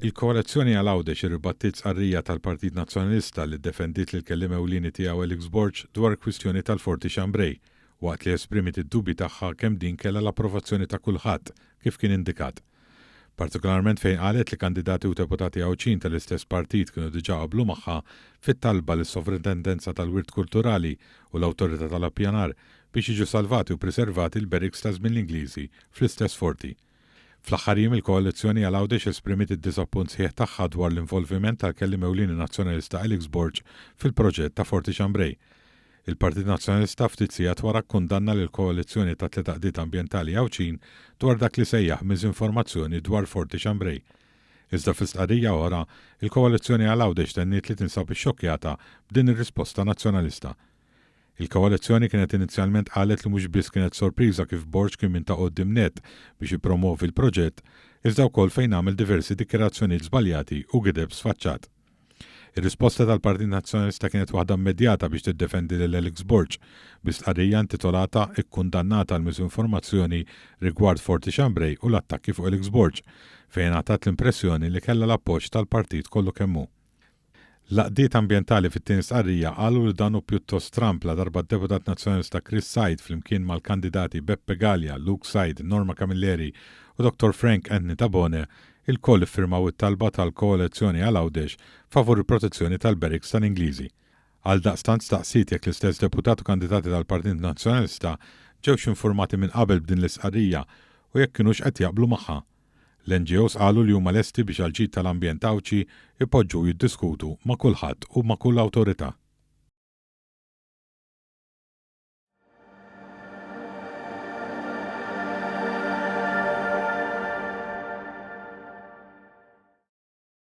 Il-Koalizzjoni għal Għawdex irribattiet stqarrija tal-Partit Nazzjonalista li ddefendiet lill-kelliem ewlieni tiegħu Alex Borg dwar il-kwistjoni tal-Forti Chambray waqt li esprimiet id-dubji tagħha kemm din kellha l-approvazzjoni ta' kulħadd kif kien indikat. Partikolarment fejn qalet li kandidati u deputati Għawdxin tal-istess partit kienu diġà qablu magħha fit-talba lis-Sovrintendenza tal-Wirt Kulturali u l-Awtorità tal-Appjanar biex jiġu salvati u priservati l-barracks ta' żmien l-Ingliżi fl-istess forti. Fl-aħħar jiem il-Koalizzjoni għal Għawdex esprimiet id-diżappunt sħiħ tagħha dwar l-involviment tal-Kelliem Ewlieni Nazzjonalista Alex Borg fil-proġett ta' Forti Chambray. Il-Partit Nazzjonalista ftit sigħat wara kkundanna lill-koalizzjoni ta' tliet għaqdiet ambjentali Għawdxin dwar dak li sejjaħ miżinformazzjoni dwar Forti Chambray. Iżda fi stqarrija oħra, il-Koalizzjoni għal Għawdex tenniet li tinsab ixxokkjata b'din ir-risposta Nazzjonalista. Il-koalizzjoni kienet inizjalment qalet li mhux biss kienet sorpriża kif Borg kien minn ta' quddiem nett biex jippromwovi l-proġett, iżda wkoll fejn għamel diversi dikjarazzjonijiet żbaljati u gideb sfaċċat. Ir-risposta tal-Partit Nazzjonalista kienet waħda immedjata biex tiddefendi lil Alex Borg, bi stqarrija intitolata Ikkundannata l-miżinformazzjoni rigward Forti Chambray u l-attakki fuq Alex Borg, fejn ingħatat l-impressjoni li kellha l-appoġġ tal-partit kollu kemm hu. L-għaqdiet ambjentali fit-tieni stqarrija qalu li dan hu pjuttost stramb ladarba d-Deputat Nazzjonalista Chris Said flimkien mal-kandidati Beppe Galea, Luke Said, Norma Camilleri u Dottor Frank Anthony Tabone ilkoll iffirmaw it-talba tal-Koalizzjoni għal Għawdex favur il-protezzjoni tal-barracks tal-Ingliżi. Għaldaqstant staqsiet jekk l-istess deputat u kandidati tal-Partit Nazzjonalista ġewx infurmati minn qabel b'din l-istqarrija u jekk kinux qed jaqblu magħha. L-NGOs qalu li huma lesti biex għall-ġid tal-ambjent Għawdxi jpoġġu u jiddiskutu ma' kulħadd u ma' kull awtorità.